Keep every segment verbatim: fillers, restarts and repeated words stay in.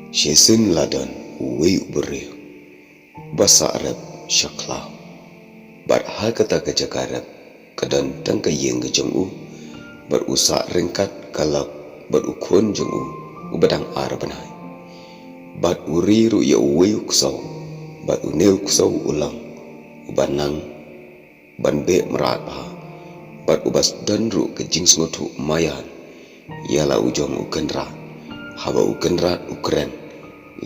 Shisien la don uwei u briew ba sah rep sha khlaw. Bad ha kata ka jaka rep ka don tang ka ïing ka jong u, bad u sah ryngkat ka lok bad u khun jong u uba dang ar bnai. Bad u ri ruh ïa uwei u ksew, bad une u ksew u long uba nang ban beh mrad bha, bad uba don ruh ka jingsngewthuh maïan ïa la u jong u kynrad. Haba u kynrad u kren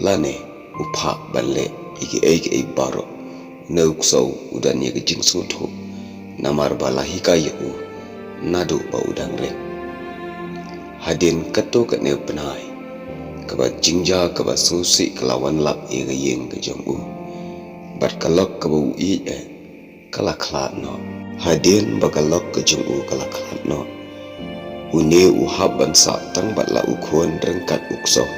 lane u phah ban leh ïa kiei kiei baroh, une u ksew u don ïa ka jingsngewthuh, namar ba la hikai ïa u naduh ba u dang rit. Hadien katto katne u bnai, kaba jingjia kaba sngewsih ka la wan lap ïa ka ïing ka jong u, bad ka lok kaba u ïeit eh ka la khlad noh. Hadien ba ka lok ka jong u ka la khlad noh, une u hap ban sah tang bad la u khun ryngkat u ksew.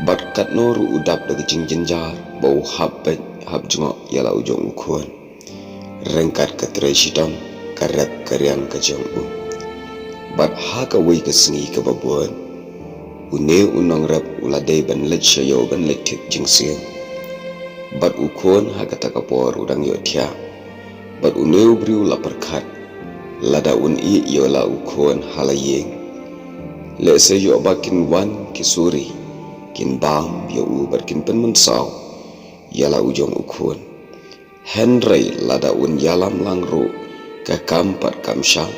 Bad katno ruh u dap da ka jingjynjar ba u hap beit hap jngoh ïa la u jong u khun ryngkat ka trei shitom, ka rep ka riang ka jong u. Bad ha kawei ka sngi kaba bud, une u nongrep u la dei ban leit sha ïew ban leit thied jingsiew. Bad u khun ha kata ka por u dang ïohthiah. Bad une u briew u la pyrkhat, lada un ïeh ïa la u khun ha la ïing, lehse ïoh ba kin wan ki suri kin bam ïa u bad kin pynmynsaw ïa la u jong u khun. Hynrei lada un ïalam lang ruh ka kam pat kam sham,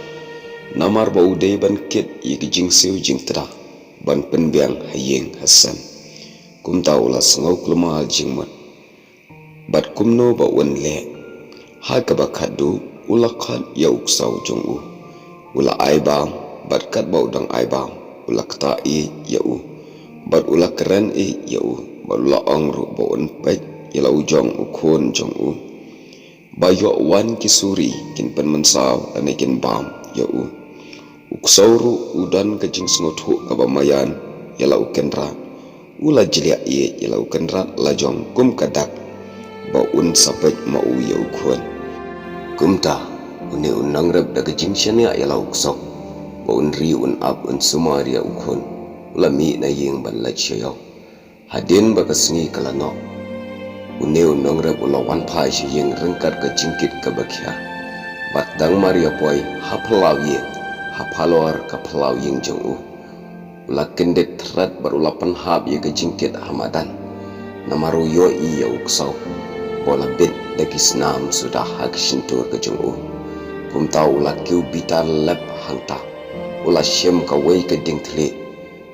namar ba u dei ban kit ïa ki jingsiew jingtda ban pynbiang ha ïing ha sem. Kumta u la sngew kulmar jingmut bad kumno ba un leh. Ha kaba khatduh u la khot ïa u ksew jong u, u la ai bam, bad katba u dang ai bam u la ktah ïa u, bad u la kren ïa u, bad u la ong ruh ba un peit ïa la u jong u khun jong u, ba ïoh wan ki suri kin pynmynsaw lane kin bam ïa u. U ksew ruh u don ka jingsngewthuh kaba maïan ïa la u kynrad. U la jliah ïa la u kynrad lajong kum ka dak ba un sa peit ma u ïa u khun. Kumta une u nongrep da ka jingshaniah ïa la u ksew ba un ri un ap un sumar ïa u khun, u la mih na ïing ban leit sha ïew. Hadien ba ka sngi ka la noh, une u nongrep u la wan phai sha ïing ryngkat ka jingkit kaba khia. Bad dang mar ïa poi ha phyllaw ïing, ha phalor ka phyllaw ïing jong u, u la kyndit thret bad u la pynhap ïa ka jingkit ha madan. Namar u ïohi ïa u ksew ba u la bit da ki snam suda ha ka shyntur ka jong u. Kumta u la kiew bitar lep hangta. U la shim kawei ka diengthylliej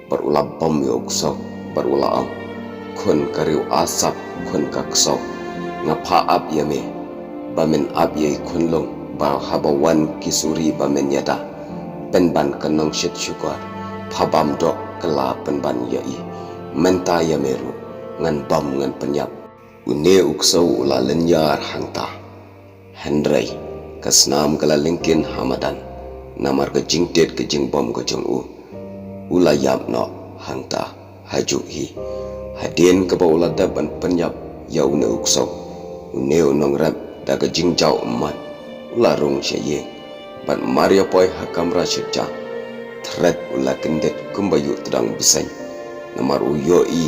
bad u la bam ïa u ksew bad u la ong, "Khun ka riew Asaph, khun ka ksew, nga phah ap ïa me ba men ap ïa i khunlung, ba haba wan ki suri ba men ïada pynban ka nongshit shukor, pha bam doh ka la pynban ïa i. Mynta ïa me ruh ngan bam ngan pynïap." Une u ksew u la lynñiar hangta. Hynrei ka snam ka la lyngkhin ha madan namar ka jingtied ka jingbam ka jong u. U la ïap noh hangta hajuh hi. Hadien kaba u la dep ban pynïap ïa une u ksew, une u nongrep da ka jingjaw ummat u la rung sha ïing. Bad mar ïa poi ha kamra shet ja, thret u la kyndit kumba ïuh tdong bseiñ. Namar u ïohi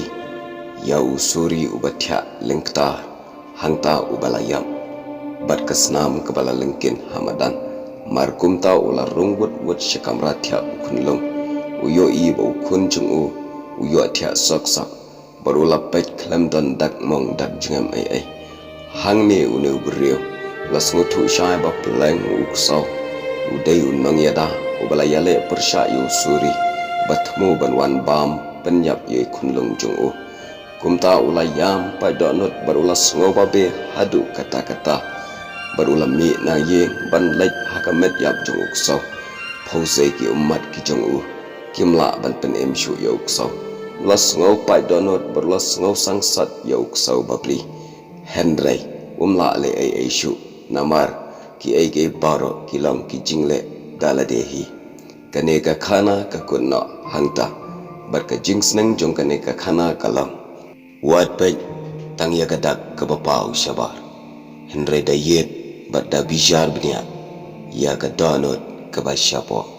ïa u suri uba thiah lyngktar hangta uba la ïap, bad ka snam kaba la lyngkhin ha madan. Mar kumta u la rung wut wut sha kamra thiah u khunlung. U ïohi ba u khun jong u u ïoh thiah sok sok bad u la peit khlem don dak mong dak jngem ei ei. Hangne une u briew u la sngewthuh shai ba pleng u ksew u dei u nongïada uba la ïaleh pyrshah ïa u suri ba thmu ban wan bam pynïap ïa i khunlung jong u. Kumta u la ïam paid dohnud bad u la sngew babe haduh katta katta. Bad u la mih na ïing ban leit ha ka met ïap jong u ksew. Phew sei ki ummat ki jong u kim lah ban pynim shuh ïa u ksew. U la sngew paid dohnud bad u la sngew sangsot ïa u ksew bapli. Hynrei um lah leh ei ei shuh namar kiei kiei baroh ki long ki jingleh da lade hi. Kane ka khana ka kut noh hangta. Bad ka jingsneng jong kane ka khana ka long, wat peit tang ïa ka dak kaba paw shabar, hynrei da ïit bad da bishar bniah ïa ka dohnud kaba shapoh.